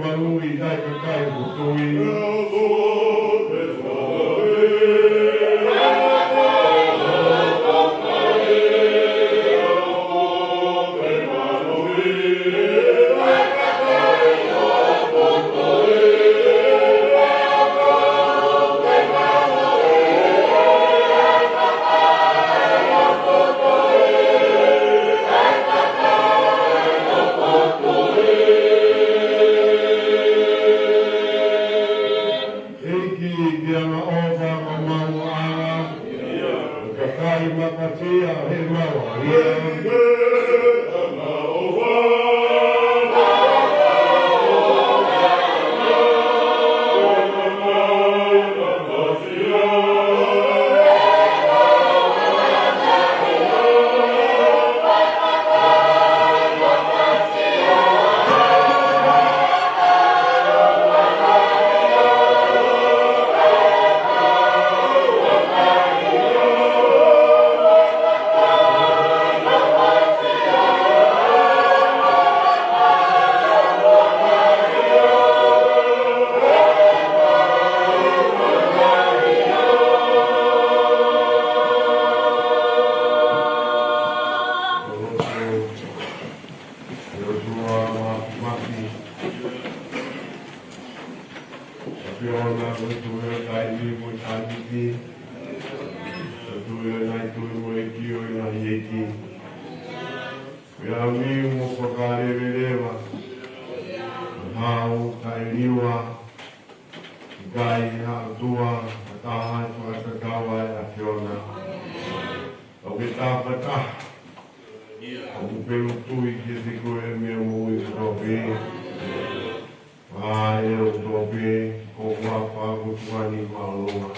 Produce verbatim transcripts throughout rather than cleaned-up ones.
Malu i tai kakai ʻoku tui. ʻEiki, ke angaʻofa ʻa e maʻuʻanga, kakai mafasia he maua. ʻAfiona, ko e Tuʻi ʻo e taimi mo e tangiti, ko e Tuʻi ʻo e ngaahi tuʻi mo e ʻEiki ʻo e ngaahi ʻeiki. Ko e ʻaho ni ʻoku mau fakaleveleva, ʻo haʻu taʻeliua, ʻikai ha ʻOtua ʻe taha ʻe fakatatau ai ʻAfiona. ʻOku ke tafataha, ʻoku pelu tui kiate koe ʻa e meʻa moʻui kotoa pē. ʻA e ʻOtua pē, ko e huafa ʻoku tuʻa ni mālōlō.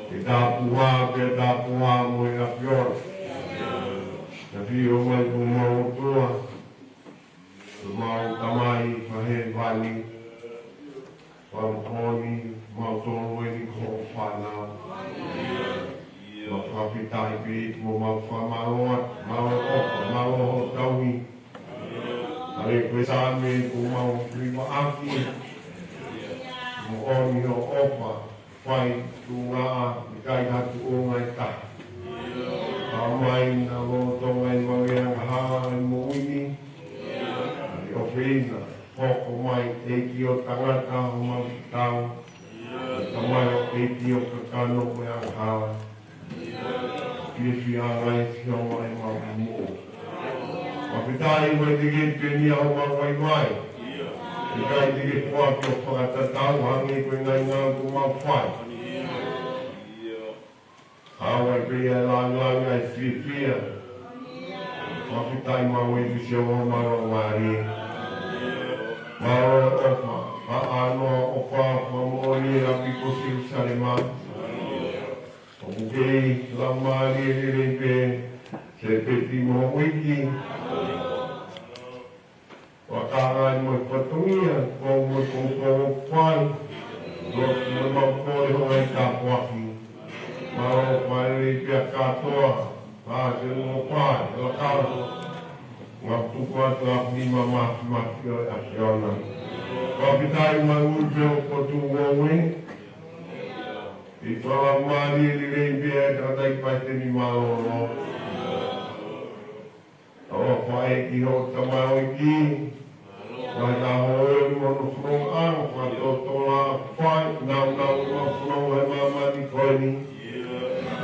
Ke tāpuhā, ke tāpuhā mo e ʻAfiona. Ke ʻafio mai ko homau ʻOtua, ko homau Tamai fakahēvani, fakamoʻoni mautolu eni ko hoʻo fānau. Mau fakafetaʻi pē mo mau fakamālō atu, mālō ʻofa, mālō hoʻo tauhi. Hangē ko e Saame ʻoku mau ʻi maʻaki. Moʻoni hoʻo ʻofa, fai tuʻunga, ʻikai ha tuʻunga ʻe taha. Ka mai na lolotonga ʻemau angahala ʻi he moʻui ni. ʻOfa ʻi he hoko mai ʻEiki ʻo tangata homau tau. Tamai, ʻEiki ʻo kakano mo e angahala. Fiefia ai ʻa e Siasi ʻo e mau moʻui. Fakafetaʻi ʻoku ʻikai te ke pehē ni ʻa homau vaivai. ʻIkai te ke foaki ʻo fakatatau hangē ko e ngaahi ngāue ʻoku mau fai. Haʻu ai pē ʻa e lāngilangi, ʻa e fiefia. Fakafetaʻi maʻu ʻEiki Siasi ʻo e mau mālie. Mālō ʻofa, ʻa e ʻofa, ʻofa moʻoni ʻa e ʻapi ko Selūsalema. ʻOku kei laumālie lelei pē, Sēpeti mo e uike. Fakahā ai mo e fatongia, ko e moʻui ko e fai. Lotu mo e mau kole ho ngaahi tāpuaki. Mālō fai lelei pē ʻa e kātoa, pea ke mo fai, lakanga. Mau tuku atu ʻa e nima māfimafi ʻo e ʻAfiona. Fakafetaʻi maʻu ʻEiki ʻo e potu ngoue. ʻI he laumālie lelei pē ʻa e tangataʻeiki palesiteni mālōlō. ʻOfa ʻEiki hoʻo tamaioʻeiki. Mai ka hoʻo ʻi hono fononga, fakatotolo ʻa e fai, nāunau ʻo e fononga ʻi māmani ko eni.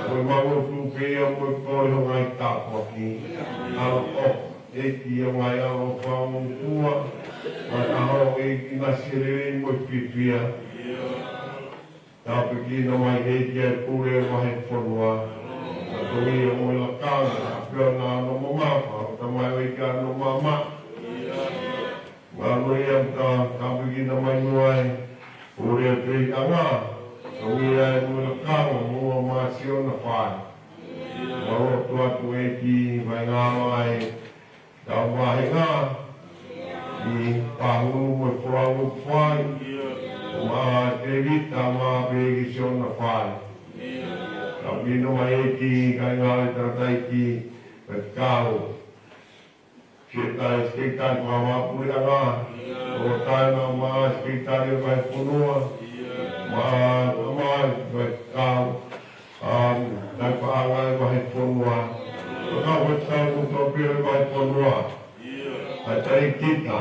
Ko e mau lotu pē ia mo e kole ho ngaahi tāpuaki. ʻAloʻofa ʻEiki ʻo e ngaahi ʻaloʻofa ʻo e ʻOtua. Mai ka hoʻo ʻEiki ʻinasi lelei mo e fiefia. Tāpuekina mai ʻEiki ʻa e pule ʻo e vahefonua. Fatongia mo e lakanga, ʻAfiona ʻo e mamafa, ʻo tamaioʻeiki ʻo e mamafa. Mālō ia ʻa e tāpuekina mai muʻa ʻa e pule ʻo e feituʻu. Fatongia mo e lakanga, mo e mamafa ʻo e fai. Mālō ʻOtua ʻEiki, mai ngā mai. Tau vāhenga ʻi he pāhulu mo e folau ʻoku fai. Ko Maʻa Tēvita mo e Pēkisiona fai. Tau mino mai ʻEiki, kāinga ʻo e tangataʻeiki, mo e kau. Ke tai, ke tai fakavahaʻapuleʻanga. ʻO Pītali ʻo e vahefonua. Mo e tamai ʻo e kau, um, tauhi paʻanga ʻo e vahefonua. Mo e kau faifekau kotoa pē ʻo e vahefonua. ʻA e talēkita,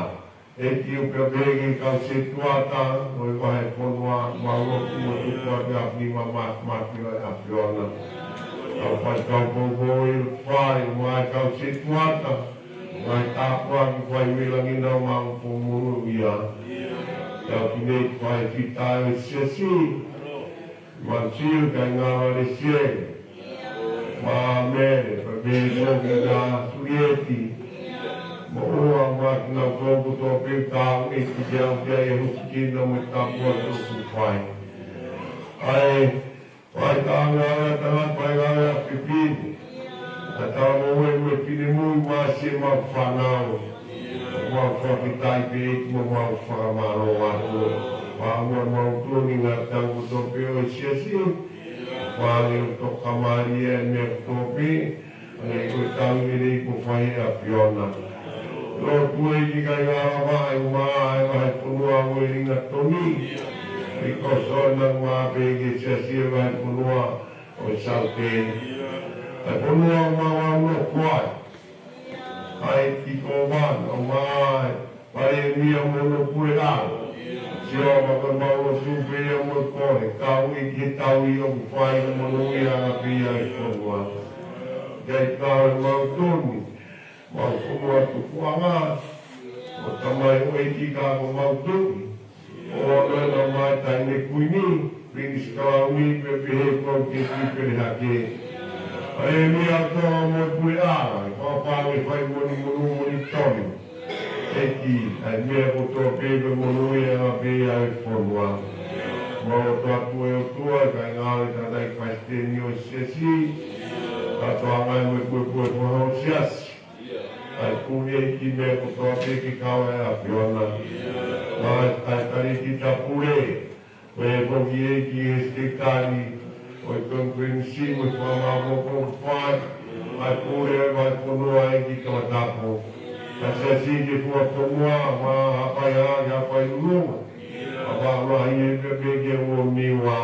ʻEiki, ʻoku pehē ki he kau sētuata ʻo e vahefonua, mau lotu mo tuku atu ʻa e ʻapi ni mamahimahi ʻo e ʻAfiona. Kau faifekau poupou ʻi loto fale, mo e kau sētuata, mo e tāpuaki fai ʻi langi na, mau ʻofa mo e monūʻia. Kau kiʻi fai fita ʻo e siasi, Mansiu, kae ngāue ʻa Lesieli, mo Mele, pea pehē foki kia Sulieti, mo ʻOa, mo kinautolu kotoa pē, kau ʻEiki, ke ʻoua ʻe hūfekina mo e tāpuaki ʻoku fai. ʻA e faitanga ʻa e tangata, faitanga ʻa e fefine, ʻa e talavoa mo e finemui, mo siʻemau fānau. Mau fakafetaʻi pē ʻEiki mo mau fakamālō atu. Pea mo e mau toni ngaahi tangata kotoa pē ʻo e siasi, pea mo e tokamālie ʻa e meʻa kotoa pē, ʻa e ko e tau lelei kuo fai ʻe he ʻAfiona. Lotu ʻEiki kae ngāue ʻa e ʻumaʻā ʻa e vahefonua ʻo e Lingatoni. ʻI ko sona ma pē ki he siasi ʻo e vahefonua ʻo e Saute. ʻA e fonua ʻoku mau nofo ai. ʻA e kiʻi kōvana, ʻumaʻā e Palēmia mo hono puleʻanga. Sio, ʻoku mau lotu pē ia mo kole, kau ʻEiki he tauhi ʻoku fai, monūʻia ʻa e ʻapi ʻa e fonua. Kae kau ʻemau toni, mau fonua tupuʻanga, ʻo tamai ʻo ʻEiki ka ko mau toni. ʻO ʻoua naʻa mai taʻe ne kuini, Pilinisi Kalauni, pea pehē kau ke ki pele hake. Palēmia ʻo Tonga mo e puleʻanga, ʻi he fakapaʻanga fai moni monū moni toni. ʻEiki, ʻa e meʻa kotoa pē, pea monūʻia ʻa e ʻapi ʻa e fonua. Mau lotu atu ʻe ʻOtua, kae ngāue ʻa e tangataʻeiki palesiteni ʻo e siasi, kātoanga mo e puepue fakahoha siasi. ʻA e pule ʻEiki meʻa kotoa pē ke kau ʻa e ʻAfiona. Mo e talēkita pule, pea pehē foki ʻEiki he sekelitali ʻo e konifelenisi mo e fakamaʻopoʻopo ʻoku fai, ʻa e pule ʻo e vahefonua ʻEiki kamatapu. Ka siasi ke fua fonua, mo Haʻapai ʻAlā ki Haʻapai-ʻUlunga. Pea mo e ʻEiki pea pehē ki he ʻOtua Niua.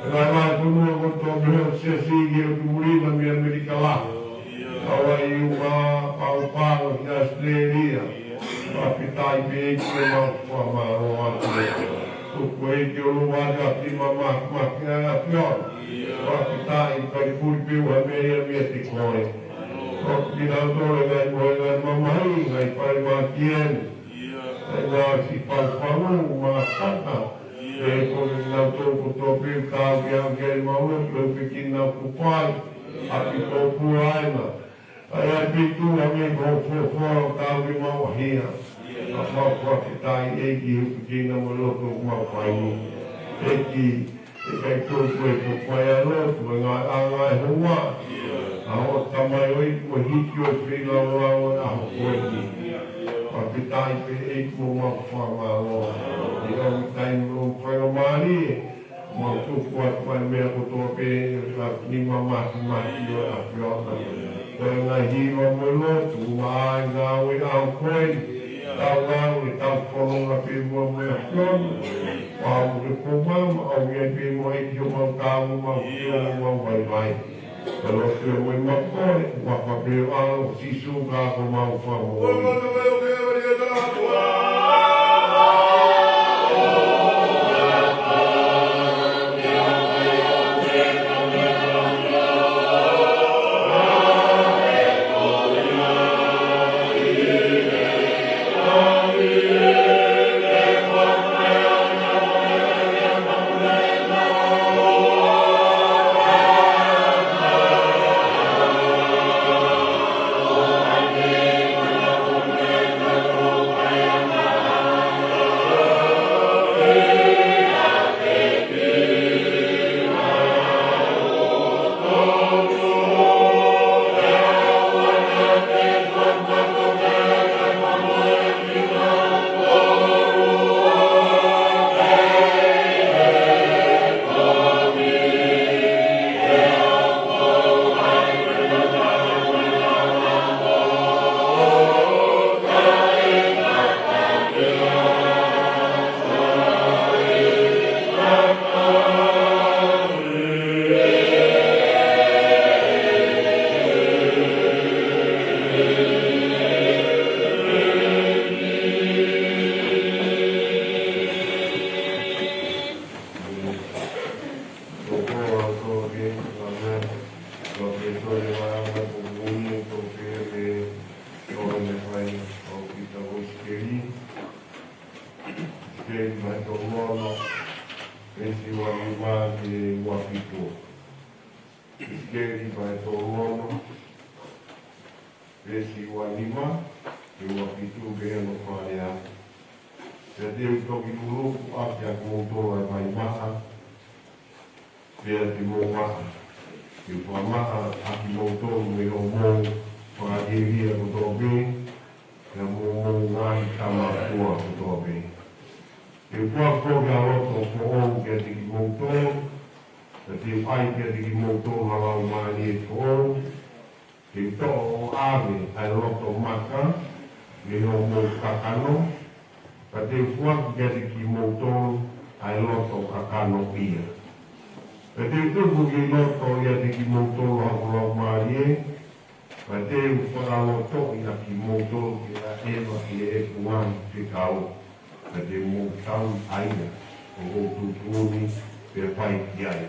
Ngaahi vahefonua kotoa pē ʻo e siasi ki he ʻotu muli na mei ʻAmelika lahi. Haʻapai, ʻUmā, Pago Pago ki ʻAositelēlia. Fakafetaʻi pē ʻEiki mo mau fakamālō atu. Tuku ʻEiki ʻo lava ʻa e ʻapi ni mamahimahi ʻa e ʻAfiona. Fakafetaʻi, kae puli pē ʻa e meʻa ia meiate koe. Ko kinautolu ngaahi mohenga mamahi, ngaahi fale mā kieni. ʻE ngaahi sipaufanu, mākata, ʻe ko kinautolu kotoa pē kau ki he ʻaho ni, mau lotu ʻEiki ke nau kupai, ʻapi ko pua ena. ʻA e pitu ʻa e meʻa ko fofo kau ke mau ʻahia. ʻA mau fakafetaʻi ʻEiki he ʻuhinga mo e lotu ʻoku mau fai ni. ʻEiki, ʻe ʻikai ko koe ko koe ʻa e lotu, ʻa e ngaahi ʻanga ʻe hongua. ʻA hoʻo tamaioʻeiki kuo hiki ʻo feilaulau ʻa e ʻaho ko eni. Fakafetaʻi pē ʻEiki mo mau fakamālō. ʻI he ʻaho ni taimi ʻoku faingamālie, mau tuku atu ʻa e meʻa kotoa pē, ʻa e ʻapi ni mamahimahi ʻo e ʻAfiona. Ko e ngaahi hiva mo e lotu, ʻumaʻā e ngāue ʻa e ʻaho ko eni. Tau ngāue, tau fononga pē muʻa mo e ʻAfiona. Pea mo ke pōmama, ʻoku ʻi ai pē mo e ʻEiki ʻo mau tau, mau fio, mau vaivai. Ka lotu ē mo e mau kole, ʻoku ʻi he huafa pē ʻo Sīsū ka ko homau Fakamoʻui. ʻIsikeli vahe tolu ono, veesi ua nima ki he ua fitu. ʻIsikeli vahe tolu ono, veesi ua nima ki he ua fitu, pea ʻoku pehē ʻa e ʻaho. Pea te u toki luluku ʻaki ʻa kimoutolu ʻa e vai maʻa, pea te mou maʻa. Te u fakamaʻa ʻa kimoutolu mei hoʻomou fakalielia kotoa pē, pea mo hoʻomou ngaahi tama kotoa pē. Te u foaki ʻa e loto foʻou kiate kimoutolu, pea te u ʻai kiate kimoutolu ha laumālie foʻou. Te u toʻo ʻo ʻave ʻa e loto maka mei hoʻomou kakano, pea te u foaki kiate kimoutolu ʻa e loto kakano ia. Pea te u tuku ki loto ʻiate kimoutolu haʻaku laumālie, pea te u fakalotoʻi ʻa kimoutolu ke ʻaʻeva ki heʻeku ngaahi fekau, pea te mou tauhi ʻa ia ʻoku ou tuʻutuʻuni pea fai ki ai.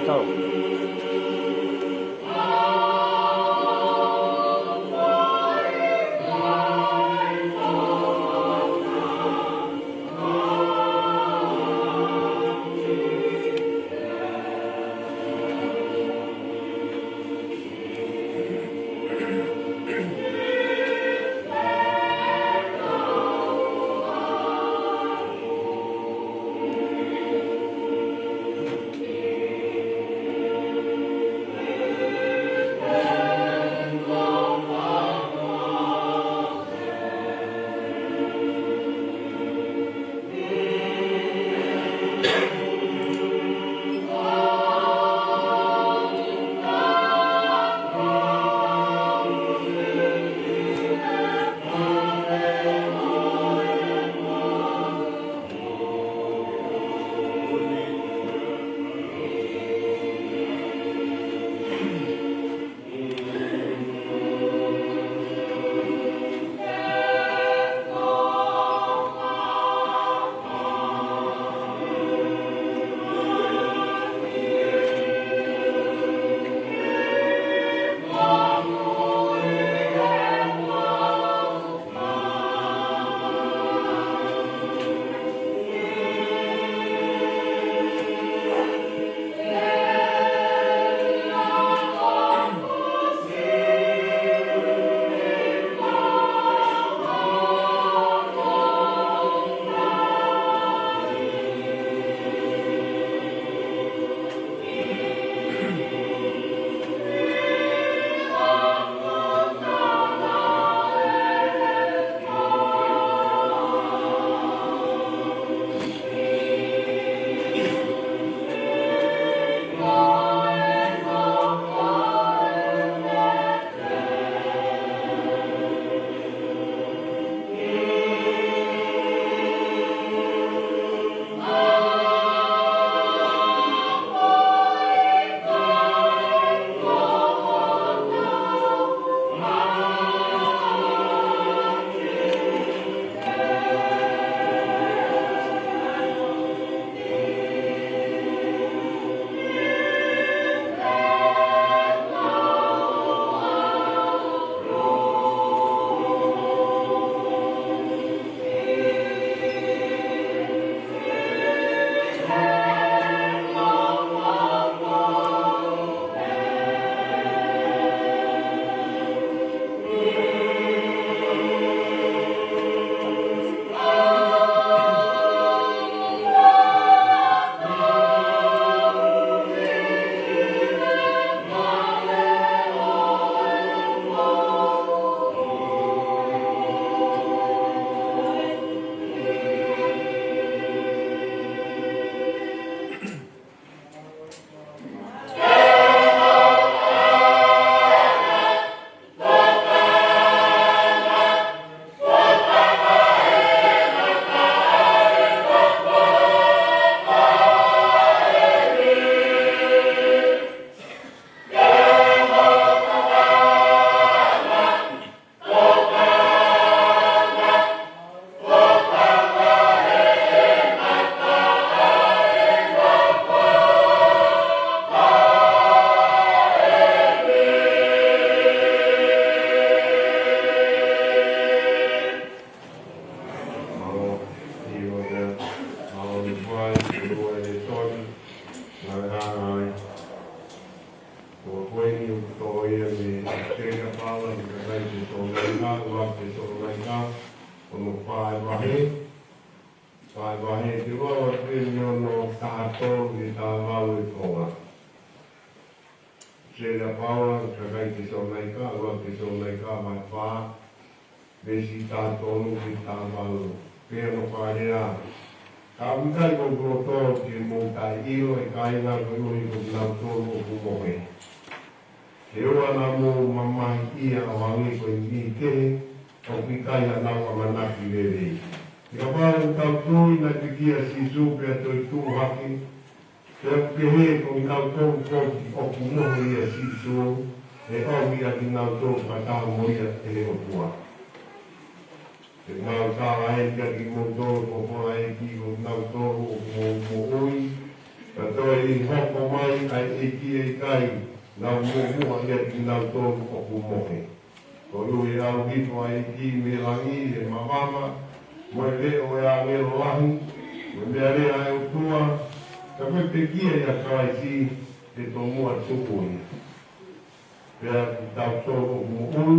Tau. Ko eni ʻoku toʻo ia mei he Australia Power, ʻi he kakai Tesalonaika, ua Tesalonaika, ono fā vahe, fā vahe, te ua ua te ni ono taha tolu ki he taha valu ʻe Tonga. Australia Power, ʻi he kakai Tesalonaika, ua Tesalonaika, vahe fā, veesi taha tolu ki he taha valu. Pea ʻoku pehē ʻa e lea: Ka ʻoku ʻikai ko hoku loto ke mou taʻeʻilo, ʻe kāinga, koeʻuhi ko kinautolu ʻoku mohe. Ke ʻoua naʻa mou mamahiʻia ʻo hangē ko e niʻihi kehe ʻoku ʻikai hanau ʻamanaki lelei. He kapau ʻoku tau tui naʻe pekia ʻa Sīsū pea toe tuʻu hake, pea ʻoku pehē ko kinautolu foki ʻoku mohe ʻia Sīsū, ʻe ʻomi ʻa kinautolu fakataha mo ia ʻe he ʻOtua. Te mau tala eni kiate kimoutolu, ko e folofola ʻa e ʻEiki, ko kinautolu ʻoku mou moʻui, Ka toe ʻi hoko mai ʻa e ʻEiki ʻe ʻikai nau muʻomuʻa ʻiate kinautolu ʻoku mohe. Ko e ʻuhi ʻe ʻalu hifo ʻa e ʻEiki mei langi ʻi he mavava, mo e leʻo ʻo e ʻāngelo lahi, mo e meʻalea ʻa e ʻOtua, ka ko e pekia ʻia Kalaisi ʻe tomuʻa tuku ia. Pea kitautolu ʻoku moʻui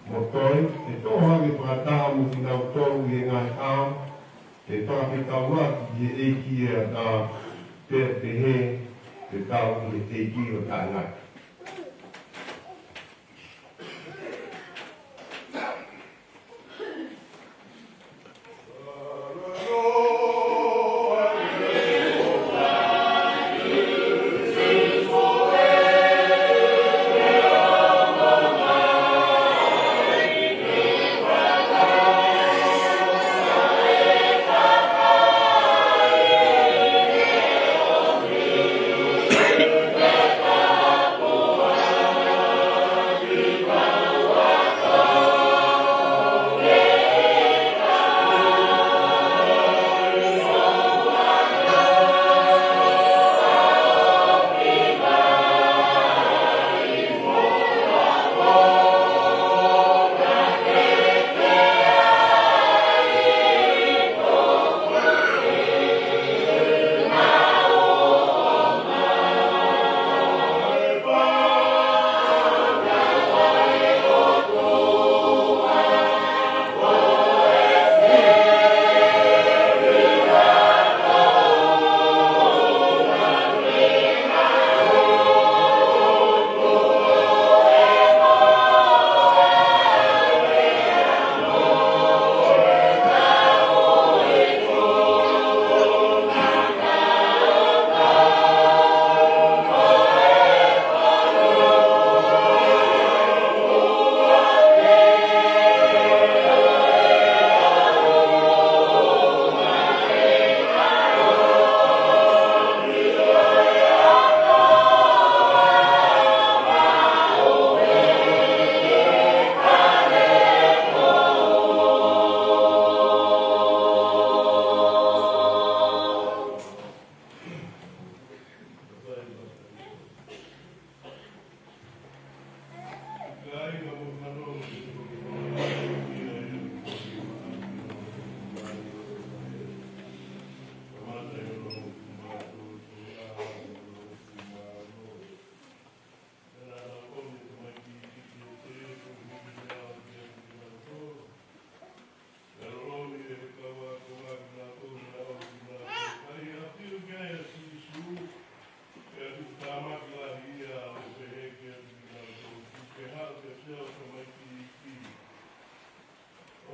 mo toe, ʻe toʻo hake fakataha mo kinautolu ʻi he ngaahi ʻao, ʻe fakafetaulaki ki he ʻEiki ʻi he ʻatā, pea pehē, Fekau ki he ʻEiki ʻo taʻengata.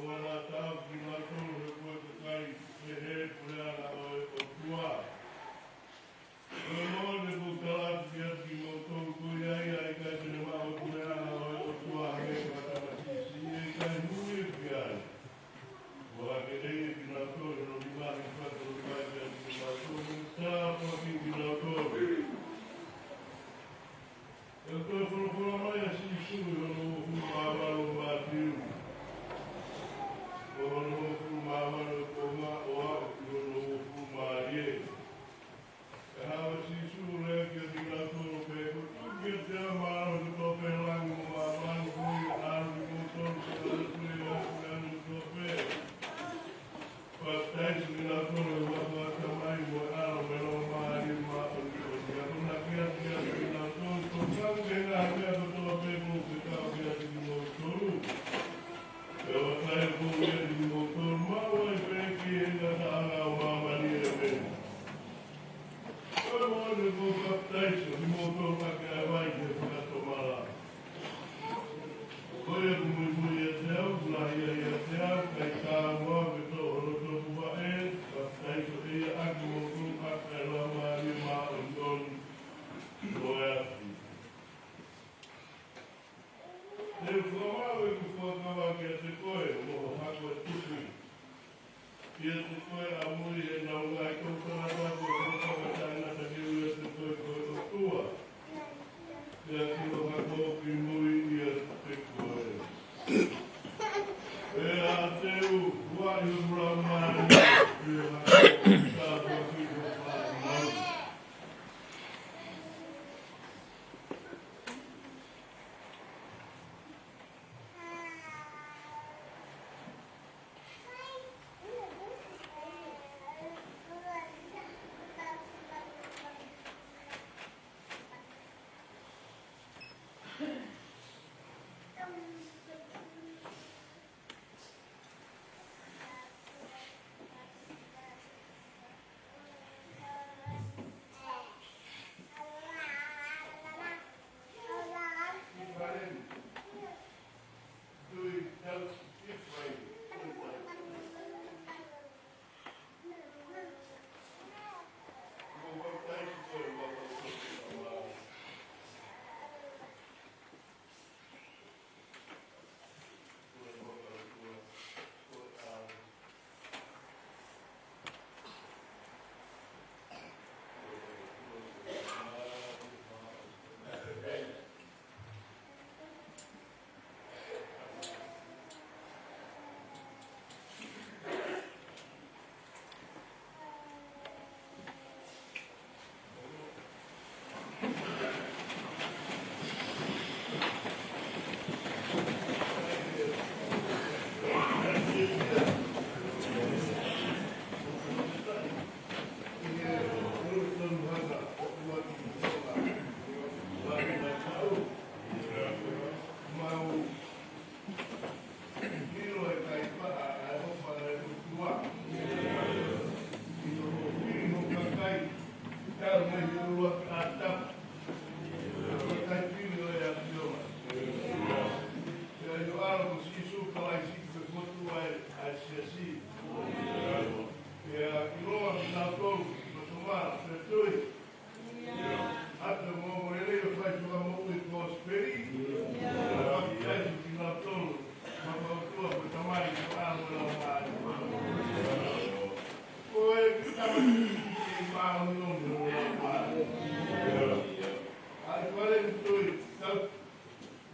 ʻOua naʻa tau kinautolu he ko e kakai pehē puleʻanga ʻo e ʻOtua. Ko e moʻoni ʻoku ou tala atu kiate kimoutolu, ko ia ia ʻe ʻikai te ne maʻu e puleʻanga ʻo e ʻOtua hangē ko ha tamasiʻi siʻi, ʻe ʻikai hū ia ki ai. Kuo hake ʻe ia kinautolu ʻi hono nima, ʻi he fatongia kiate kimautolu, mo tāpuakiʻi kinautolu. ʻE toe folofola mai ʻa Sīsū ʻi hono uofulu mā valu ʻo Mātiu, ko hono uofulu mā valu ʻo e konga ʻo aʻu ki hono uofulu mā ua. Pea haʻu ʻa Sīsū ʻo lea kiate kinautolu ʻo pehē, Ko e tuʻu kiate au mālohi kotoa pē ʻi langi mo māmani, ko ia ʻalu kimoutolu ke ʻoatu ʻa e ngaahi puleʻanga kotoa pē, papitaiso kinautolu ʻi he huafa ʻo e Tamai mo e ʻAlo mo e Laumālie Māʻoniʻoni, akonaki atu kiate kinautolu ʻo tokanga ki he ngaahi meʻa kotoa pē kuo u fekau kiate kimoutolu. Pea ʻoua ʻe fai ʻo pehē kiate kimoutolu, Maʻu ai pē ʻEiki ʻi he ngataʻanga ʻo māmani, ʻēmeni. Ko e moʻoni ʻoku ou papitaiso kimoutolu ʻaki ʻa e vai ki he fakatomala. Ko ia ʻoku muimui ʻiate au, ʻoku lahi ia ʻiate au, ka ʻe taau mo au ke toʻo hono topuvaʻe, papitaiso ʻe ia ʻa kimoutolu ʻaki ʻa e Laumālie Māʻoniʻoni mo e afi. Te u fakamaʻu ʻeku fuakava kiate koe, mo ho hako ʻe tupu. ʻIate koe ʻamui ʻenau ngaahi toʻutangata, ko e fuakava taʻengata ke ui ʻiate koe ko e ʻOtua. Pea ki ho hako ʻoku ʻi mui ʻiate koe. Pea te u huaʻi hoku Laumālie ʻi ho hako, tāpuakiʻi ho fānau.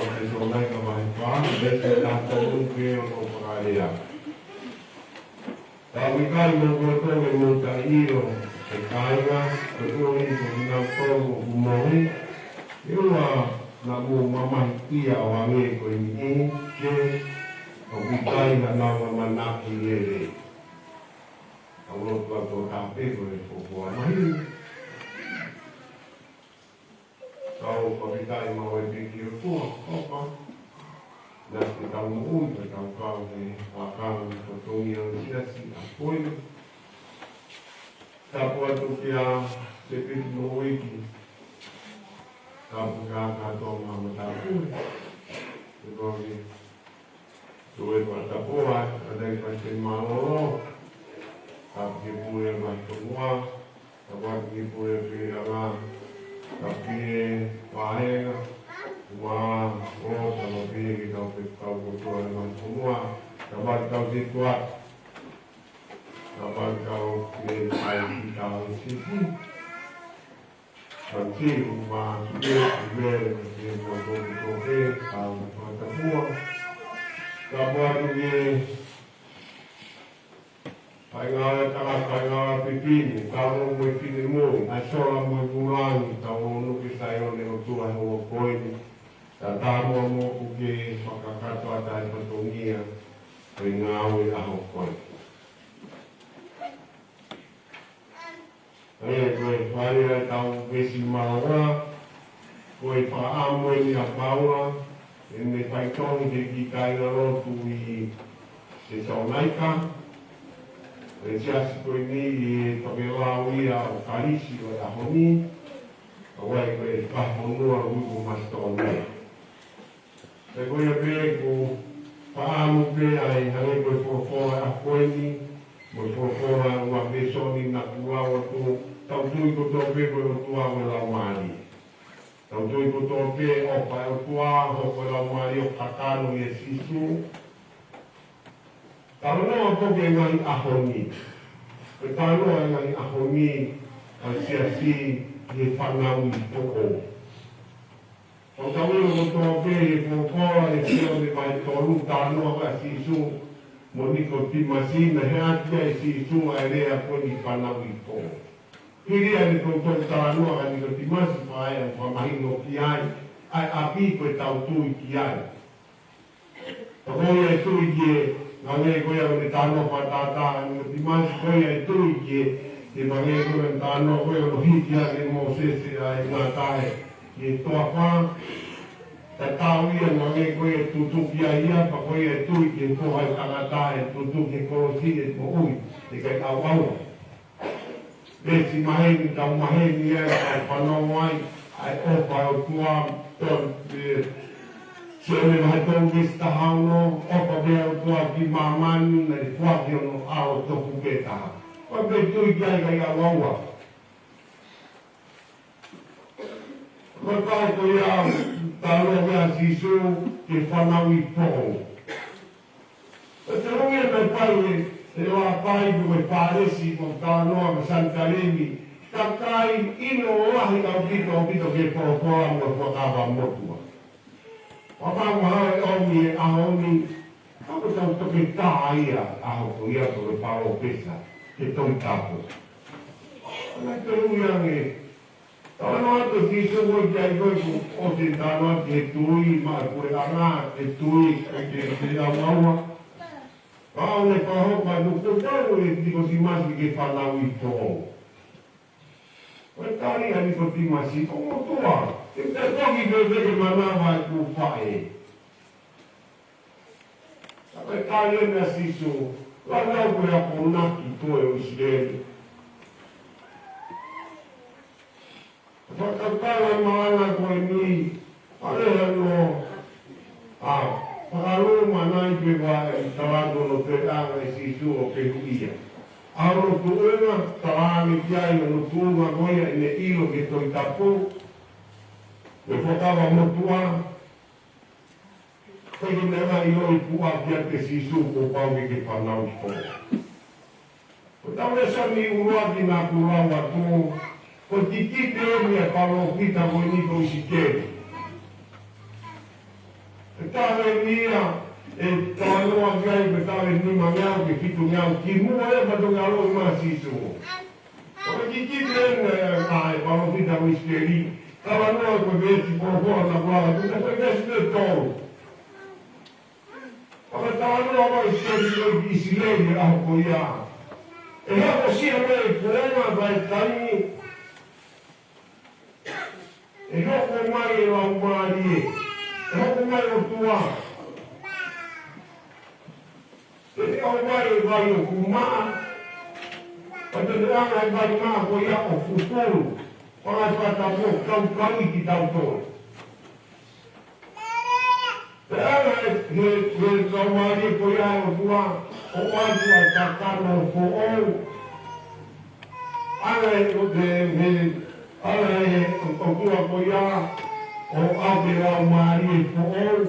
ʻa e Tesalonaika vahe fā, veesi taha tolu ki he ono, ʻoku pehē: Ka ʻoku ʻikai mo kimoutolu ʻe mou taʻeʻilo, ʻe kāinga, ko e tui ʻo kinautolu ʻoku mohe, ʻe ʻoua naʻa mou mamahiʻia ʻo hangē ko e niʻihi, he ʻoku ʻikai hanau ʻamanaki lelei. Tau lotu atu ʻo tāpuekina e fuofua mahino. Tau fakafetaʻi maʻu e ʻEiki ʻi he ʻOtua, ʻofa, naʻa ke tau moʻui, pea tau kau he lakanga fatongia ʻo e siasi ʻa koe. Tapu atu kia Sēpiti Moʻuiki, tapu kia Katonga Matāpule, te koe Tuʻi Fakatapua, ʻa e Palesiteni Mālōlō, tapu ki he pule ʻa e vahefonua, tapu ki he pule ʻa e feilaulau, tapu ki he vāhenga, ua, o, tapu ki he kau fekau kotoa ʻa e vahefonua, tapu ki he kau sētuata, tapu ki he kau fekau ki he kau sētuata. Tapu ki he ʻū mātuʻa, ʻū mele, tapu ki he motu kotoa pē, Tuʻi Fakatapua. Tapu atu ki he Fai ngāue fefine, tau mo e finemui, ʻa e sola mo e vūlangi, tau ʻunu ki Saione ʻOtua he ʻaho ko eni. Tatā muʻa moʻoku ke fakakakato atu ʻa e fatongia ʻo e ngāue ʻaho ko eni. ʻE, ko e fale ʻa e tau veesi malanga, ko e fakaʻamu eni ʻa Paula, ʻene faitohi ki he kāingalotu ʻi Tesalonaika, ʻa e siasi ko eni ʻi he tokelau ia ʻo Kalisi ʻo e ʻaho ni, ʻa ia ko e fakafonua ʻo e uike Masitōnia. Pea ko ia pē ʻoku fakaʻamu pē ʻa e hangē ko e folofola ʻa ko eni, mo e folofola ʻa e veesi ni naʻa ku lau atu, tau tui kotoa pē ko e ʻOtua ko e Laumālie. Tau tui kotoa pē ʻoku ʻi ai e ʻOtua, hoko e Laumālie ʻo kakano ʻia Sīsū. Talanoa pē ki he ngaahi ʻaho ni. Ko e talanoa ʻa e ngaahi ʻaho ni, ʻa e siasi ʻi he fanauʻi foʻou. ʻOku tau ʻilo kotoa pē ʻi he folofola ʻa Sione vahe tolu, talanoa ʻa Sīsū mo Nikotīmasi, naʻe ʻai ʻe Sīsū ʻa e lea ko eni fanauʻi foʻou. Hili ʻene toutou talanoa kia Nikotīmasi, pea ʻoku fakamahino ki ai ʻa e ʻapi ko ē ʻoku tau tui ki ai. Pea ko ia ʻe tui ki he, hangē ko ia ʻoku ne talanoa fakatātā, Nikotīmasi, ko ia ʻe tui ki he, ki he hangē ko ia ʻoku ne talanoa ko ia ʻoku hiki hake ʻe Mōsese ʻa e ngatae ʻi he toafa. Tatau ia mo e hangē ko ia ʻoku tutuki ai ia, pea ko ia ʻe tui ki he Foha ʻo e tangata ʻe tutuki he kolosi ʻe moʻui, ʻe ʻikai ʻauʻaua. Veesi maheni, tau maheni ai, tau fanongo ai, ʻa e ʻofa ʻa e ʻOtua, tolu, ē, Sione vahe tolu veesi taha ono, ʻofa pē ʻa e ʻOtua ki māmani, naʻe foaki hono ʻAlo tofu pē taha. Ko e pē tui ki ai ʻikai ʻauʻaua. Ko e pau ko ia, talanoa ʻa Sīsū ki he fanauʻi foʻou. Ko e tolu ia naʻe fai ʻe he, ʻe he ʻofa ʻa e Fālesi, ko e talanoa mo Sanetalemi, kakai ʻilo lahi ʻaupito, ʻaupito ki he folofola mo e Fuakava Motuʻa. Pea mahalo ʻe ʻomi he ʻaho ni, ka ko e tau toketā ia, ʻaho ko ia ko e palōfesa, he Tohi Tapu. Ko e tolu ia ange, talanoa atu ʻa Sīsū ko ē ki ai ko ē kuo ʻosi talanoa ki he tui, maʻa e puleʻanga, he tui, ʻikai ke, ke ʻauʻaua. Pea ʻoku ne fakahoko atu ko e tau ʻe Nikotīmasi ki he fanauʻi foʻou. Ko e tali ʻa Nikotīmasi, ko e motuʻa, ʻe te toki pē pē ke manava ʻeku faʻē. Ka ko e tali ʻa Sīsū, lau lau ko e akonaki koe ʻo ʻIsileli. Fakakaukau ʻa e malanga ko eni, ʻa e hano, ʻa, fakalūmanai pē ʻa e talanoa ʻo e toeʻanga ʻa Sīsū ʻo fehuʻia. ʻA hono tuʻunga, tala ange ki ai hono tuʻunga ko ia ʻene ʻilo ki he Tohi Tapu, mo e Fuakava Motuʻa, pea ke ne hanga ʻo ʻiloʻi ʻoku ʻi ai pē ʻa Sīsū kuo pau ke ke fanauʻi foʻou. Ko e tau lēsoni ʻuluaki naʻa ku lau atu, ko e kikite eni ʻa e palōfita ko eni ko ʻIsikeli. Ko e taha eni ia, ʻe talanoa ki ai, ko e taha eni nimangeau ki he fitungeau kimuʻa ia pea toki ʻaloʻi mai ʻa Sīsū. Ko e kikite eni ʻa e palōfita ko ʻIsikeli, talanoa ko e veesi folofola naʻa ku lau atu, ko e veesi ʻe tolu. Pea talanoa mai ʻa ʻIsikeli ki ʻIsileli he ʻaho ko ia. ʻE hokosia mai e kuonga mo e taimi. ʻE hoko mai e Laumālie. ʻE hoko mai e ʻOtua. Te ne ʻomai e vai ʻoku maʻa. Pea te ne ʻanga e vai maʻa ko ia ʻo fufulu. Pea ʻe fakatapu ʻo kaukauʻi kitautolu. Pea ʻe ʻanga ʻe he, he Laumālie ko ia ʻo e ʻOtua, ʻo ʻoatu ʻa e kakano foʻou. ʻAnga ʻe he, he, he, ʻanga ʻe he ʻOtua ko ia, ʻo ʻave e laumālie foʻou.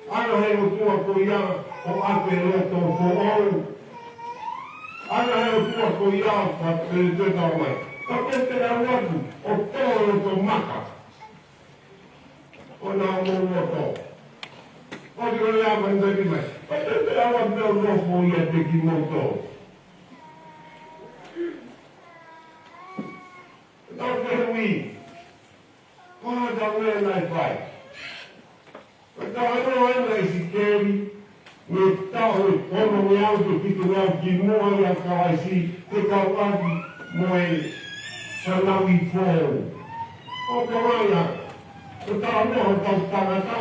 ʻAnga ʻe he ʻOtua ko ia, ʻo ʻave e loto foʻou. ʻAnga ʻe he ʻOtua ko ia, ka te, te tau mai. Ka te te au atu, ʻo tō e loto maka. ʻO na o mou loto. ʻOku ʻikai ko ia mai, mai, mai. Ka te te au atu, ʻo nofo ʻiate kimoutolu. Talanoa ʻa ʻIsikeli, mei he taʻu ʻe ono ngeau ki he fitu ngeau kimuʻa ʻia Kalaisi, fekauʻaki mo e fanauʻi foʻou. ʻOku ʻomai ʻa e talanoa hotau tangata,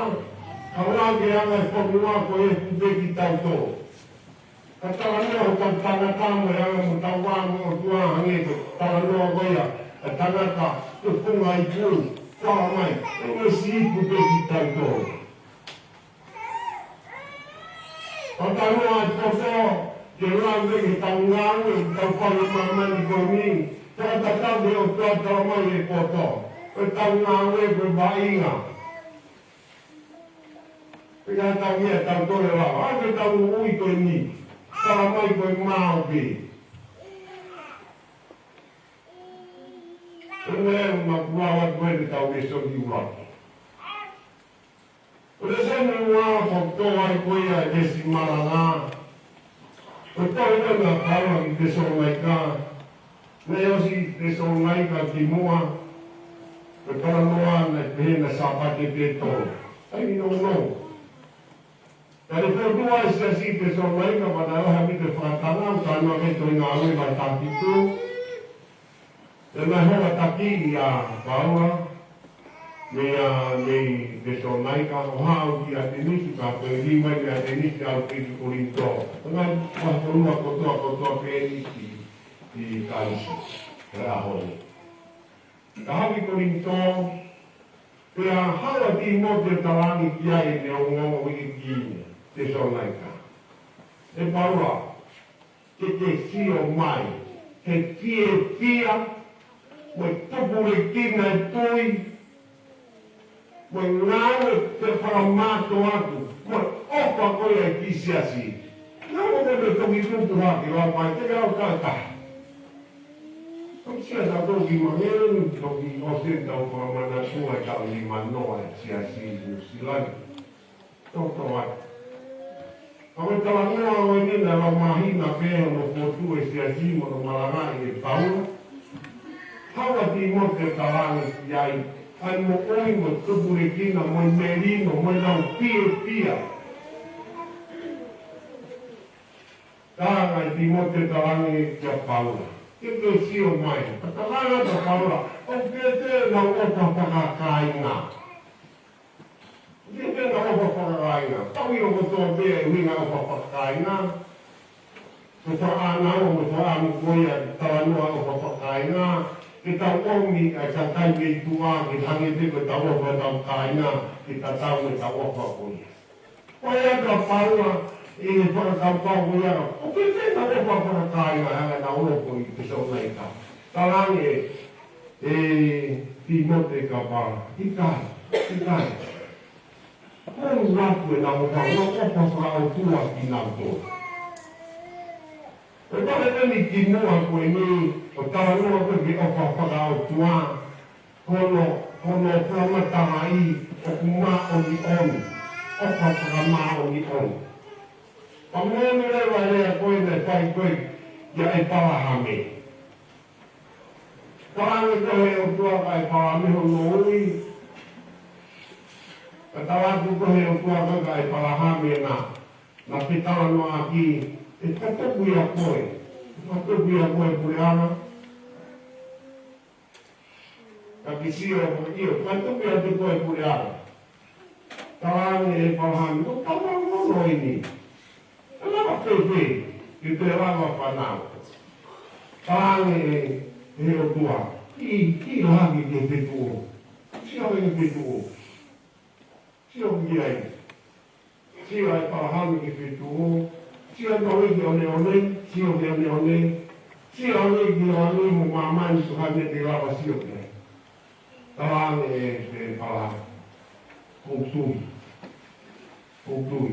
ka ʻoku ʻi ai ʻa e fonua ko e ʻoku pē kitautolu. Ka talanoa hotau tangata mo e anga hotau vā mo e ʻOtua hangē ko e talanoa ko ia ʻa e tangata tufunga ipu, fala mai, ʻoku ʻi ai e siʻi ipu pē kitautolu. Ka talanoa ʻa e poto, ke lau lelei ke tau ngāue, ke tau fai ʻa māmani ko eni, fakatatau ki he ʻOtua tala mai e poto, ko e tau ngāue ko e vaʻinga. Pea tau ia tau tole lau, ʻa e tau ui ko eni, tala mai ko e maau pē. Ko e meʻa ʻoku maʻu atu eni tau lēsoni ʻuluaki. Ko e lēsoni ua ʻoku tō ai ko ia e veesi malanga. Ko e tohi ʻa Paula ki Tesalonaika. Naʻe ʻosi Tesalonaika kimuʻa. Ko e talanoa naʻe pehē naʻe Sāpate pē tolu. ʻAi ni nounou. Ka ne fokotuʻu ʻa e siasi Tesalonaika, pea naʻe ʻohake ʻa e fakatanga, talanoa ki he Tohi Ngāue vahe taha fitu. Pea naʻe hola taki ʻa Paula, mei a, mei Tesalonaika, ʻo haʻu ki ʻAtenisi, ka ko e lima mei ʻAtenisi ʻo aʻu ki Kolinitō. Ko e ngaahi vahe ko eni kotoa, kotoa pē eni ki, ki Kalisi, he ʻaho ni. Ka haʻu ki Kolinitō, pea haʻu ʻa Tīmote ʻo talaange ki ai ʻene ongoongo ʻi Tesalonaika. ʻE Paula, ke ke sio mai he fiefia, mo e tupulekina e tui, mo e ngāue ke fakamātoato atu, mo e ʻofa ko ia ki he siasi. Naʻa mo ke me toki tupu hake lau mai, te ke lau taʻu taha. Ko e siasi ʻa toki mangele, toki ʻosi tau fakamanatua e tau ni manoa e siasi Nuʻu Sila ni. Toto atu. Ka ko e talanoa ʻo eni naʻe lau māhina pē hono fokotuʻu e siasi mo hono malangaʻi ʻe Paula. Haʻu ʻa Tīmote ʻo talaange ki ai ʻa e moʻui mo e tupulekina mo e melino mo e lau fiefia. Talaange ʻe Tīmote ʻo talaange kia Paula. Ke ke sio mai. Ka talaange ʻa Paula, ʻoku ʻikai te nau ʻofa fakakāinga. ʻIkai te nau ʻofa fakakāinga. Tau ʻilo kotoa pē ʻa e ʻuhinga ʻofa fakakāinga. Ko e fakaʻānaua mo e fakaʻamu ko ia ʻa e talanoa ʻofa fakakāinga. Ke tau ʻomi ʻa e kakai mei tuʻa, ke hangē pē ko ʻetau ʻofa ʻetau kāinga, ke tatau mo ʻetau ʻofa ko ia. Ko ia ka Paula ʻi he fakakaukau ko ia, ʻoku ʻikai te nau ʻofa fakakāinga, hanga ʻe nautolu ko ē ʻi Tesalonaika. Talaange ʻe Tīmote kia Paula, ʻikai, ʻikai. Ko e ngaahi ʻoku ʻikai te nau ʻofa, ʻoku ʻikai ʻofa fakaʻotua kinautolu. Ko e tohi eni kimuʻa ko eni, ʻoku talanoa ko ē ki he ʻofa fakaʻotua, hono, hono fakamatalaʻi ʻoku māʻoniʻoni, ʻofa fakamāʻoniʻoni. Pea moʻoni leva e lea ko ē naʻe fai ko ē kia ʻĒpalahame. Talaange ko ē ʻe he ʻOtua kia ʻĒpalahame hono ui. Ka tala atu ko ē ʻe he ʻOtua kia ʻĒpalahame na, naʻa ke talanoaʻaki, ʻe fakatupu ia koe, ʻe fakatupu ia koe puleʻanga. Ka ke sio, ʻio, fakatupu ia koe puleʻanga. Talaange ʻe ʻĒpalahame, ko e tau nono eni. Ka lava fēfē, ke te lava fanau. Talaange ʻe he ʻOtua, ki, ki lahi ki he fetuʻu. Sio ki he fetuʻu. Sio ki ai. Sio ʻa ʻĒpalahame ki he fetuʻu. Sio ʻa e ʻoneʻone, sio ki he ʻoneʻone. Sio ʻa e ʻoneʻone mo māmani ko hane te lava sio ki ai. Talaange ʻe ʻĒpalahame, ʻoku ou tui. ʻOku ou tui.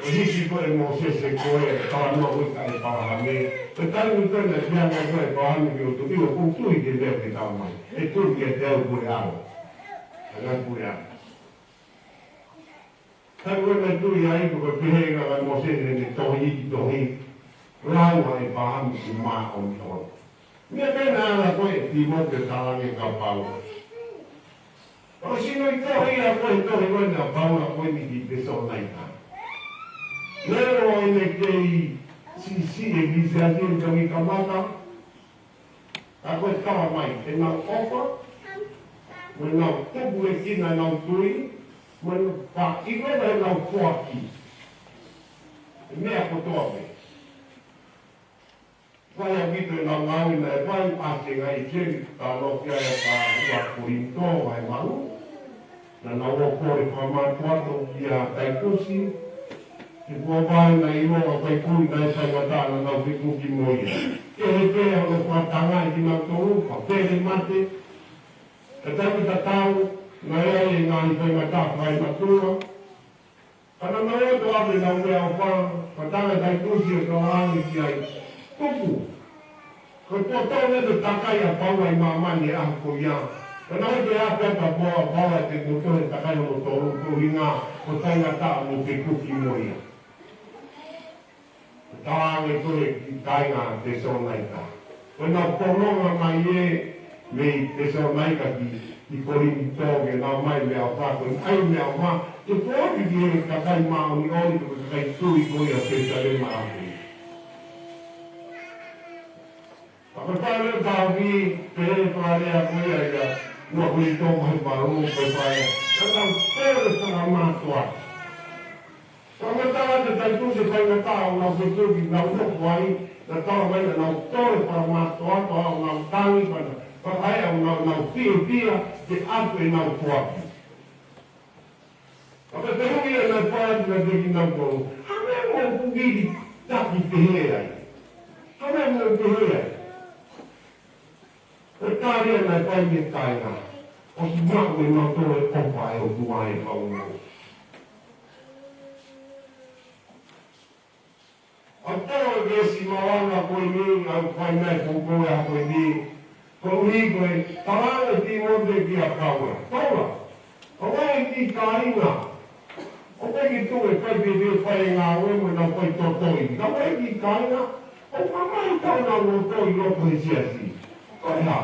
ʻO hiki ko ē ʻe Mōsese ko ē, talanoa ko ē kia ʻĒpalahame. Ko e taimi ko ē naʻe pehē ange ko ē ʻe ʻĒpalahame ke u tui, ʻoku ou tui ki he meʻa ʻoku ke tala mai. ʻE tui kiate au puleʻanga. Anga puleʻanga. Taimi ko ē naʻe tui ai ko e pehē ange ʻe Mōsese ʻene tohi, tohi. Lau ʻa ʻĒpalahame ʻoku māʻoniʻoni. Meʻa pē naʻe ala ko ē ʻe Tīmote ʻo talaange kia Paula. ʻOsi ʻi he tohi ʻa ko e tohi ko eni ʻa Paula ko eni ki Tesalonaika. Leo ʻene kei siʻisiʻi e kisi ʻa e tohi kamata. Ka ko e talamai, ʻenau ʻofa, mo ʻenau tupuʻekina ʻenau tui, mo ʻenau pā ʻi ko ʻenau foaki. ʻE meʻa kotoa pē. Fai ʻaupito ʻenau ngāue naʻe fai ʻa e ngaahi keli, ka lo kia e ka ua Kolinitō, ʻa e malu. Naʻa nau ō ʻo kole fakamātoato kia Taitusi, he kuo pau naʻe ʻiloa ʻa Taitusi naʻe faingataʻa naʻa nau fekuki mo ia. Kehe pē ʻa hono fakatangaʻi kinautolu, fakapele mate, ka taimi tatau, naʻe ʻi ai e ngaahi faingataʻa fakaenatula. Ka naʻa nau ō ʻo ʻave ʻenau meʻaʻofa, fakatanga ʻe Taitusi ʻo talaange ki ai, Tuku, ko e potau ne te takai ʻa Paula ʻi māmani he ʻaho ko ia. Ka naʻe ʻikai ke ʻi ai pē ha poa ʻa Paula te kotoa he takai ʻo tolu, ko e ʻuhinga ko e faingataʻa mo fekuki mo ia. Talaange ko e ki he kāinga Tesalonaika. Ko ʻenau pononga mai ē mei Tesalonaika ki, ki Kolinitō ke nau ʻomai meʻaʻofa, ko e ʻai meʻaʻofa, ke foaki ki he kakai māʻoniʻoni, ko e kakai tui ko ia Selusalema ʻapi. Ka ko e fale tau ki, pehē fakalea ko ia ia, ua Kolinitō vahe valu, ko e fale. Naʻa nau kole fakamātoato. Fakamatala ʻe Taitusi e faingataʻa ʻo nau fekuki, nau nofo ai, naʻe talamai naʻa nau kole fakamātoato ʻo nau tangi, pea nau fakaeʻa ʻo nau, nau fiefia, ke ʻoatu ʻenau foaki. Ka ko e fehuʻi ia naʻe fai atu kiate kinautolu, ha meʻa moʻoku vilitaki pehē ai? Ha meʻa moʻoku pehē ai? Ko e tali ia naʻe fai mei he kāinga, ʻosi maʻu ʻe nautolu e ʻofa ʻa e ʻOtua ʻi he kau ʻofa. ʻA e veesi malanga ko eni, ʻa e fai mai ko ko e ʻaho ko eni, koeʻuhi ko e talaange ʻe Tīmote kia Paula. Paula, ʻoku ʻi ai e kiʻi kāinga, ʻoku ʻikai ke tuʻu ʻo fai pē, pē fai e ngāue mo ʻenau fai totoi. Ka ʻoku ʻi ai e kiʻi kāinga, ʻoku mamahi ʻenau loto ʻi loto he siasi. Ko e hā?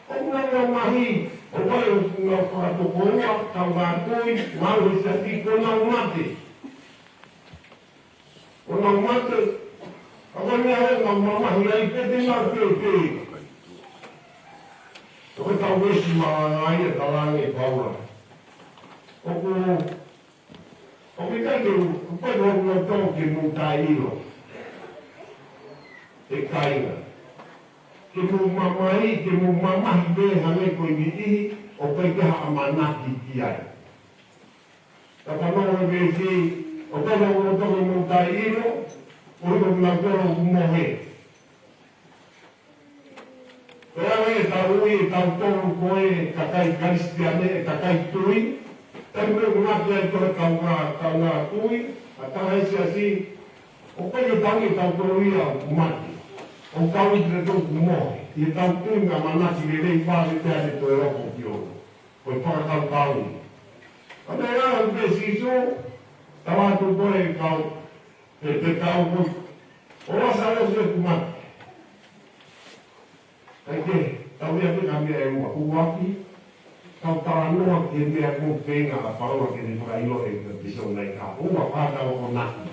ʻOku nau mamahi, ʻoku ʻi ai ʻenau fakatokoua, kaungā tui, ngāue he siasi, kuo nau mate. Kuo nau mate, ka ko e meʻa ʻoku nau mamahi ai, pē te nau pē, pē. Ko ʻetau veesi malanga ia ʻoku talaange ʻe Paula. ʻOku, ʻoku ʻikai ke u, ʻoku ʻikai ke u loto ke mou taʻeʻilo. ʻE kāinga. Ke mou mamahi, ke mou mamahi pē hangē ko e niʻihi, ʻoku ʻikai ke ha ʻamanaki ki ai. Ka fanongo e veesi, ʻoku ʻikai ke u loto ke mou taʻeʻilo, koeʻuhi ko kinautolu ʻoku mohe. Ko e anga ʻetau ui ʻe tautolu ko e kakai Kalisitiane, ʻe kakai tui, taimi ʻoku mate ai ko e kaungā, kaungā tui, ʻa e taha ʻi he siasi, ʻoku ʻikai ke tau ui ʻe tautolu ia ʻoku mate. ʻOku tau ui kinautolu ʻoku mohe, ʻi heʻetau tui mo e ʻamanaki lelei vave pē ʻa e toe ʻofa ki ʻolunga. Ko e fakakaukau ia. Ka ko e anga ʻo e veesi, Sīsū, tala atu ko e kau, ʻe te kau ko, ʻo Lāsalosi ʻoku mate. ʻIkai ke, tau ia ke ka meʻa ʻe ua, ʻuluaki, tau talanoa ki he meʻa ko e feinga ʻa Paula ke ne fakaʻilo ʻe Tesalonaika. Ua, fakatau ko naki.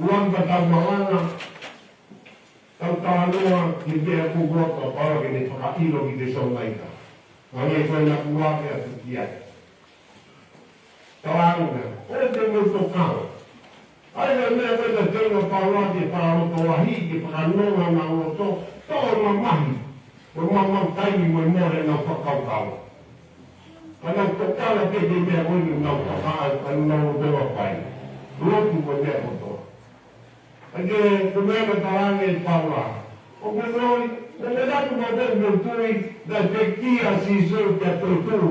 ʻUluaki, ka tau malanga, tau talanoa ki he meʻa ko e loto ʻa Paula ke ne fakaʻilo ki Tesalonaika. Hangē ko e naʻa ku ʻoatu atu ki ai. Talaange, ʻoua te mou tokanga. ʻA ia ko e meʻa ko ē naʻe teunga ʻa Paula ke fakalotolahi, ke fakanonga ʻenau loto, toʻo mamahi, mo e maumau taimi mo e mohe ʻenau fakakaukau. Ka nau tokanga pē ki he meʻa ko ē naʻa nau faka-, naʻa nau loto ʻa fai. Lotu mo e meʻa kotoa. ʻA ia ko e meʻa naʻe talaange ʻe Paula. ʻOku ou ʻilo, ʻoku ou ʻilo atu mo e meʻa ʻoku ou tui, naʻe pekia ʻa Sīsū pea toetuʻu.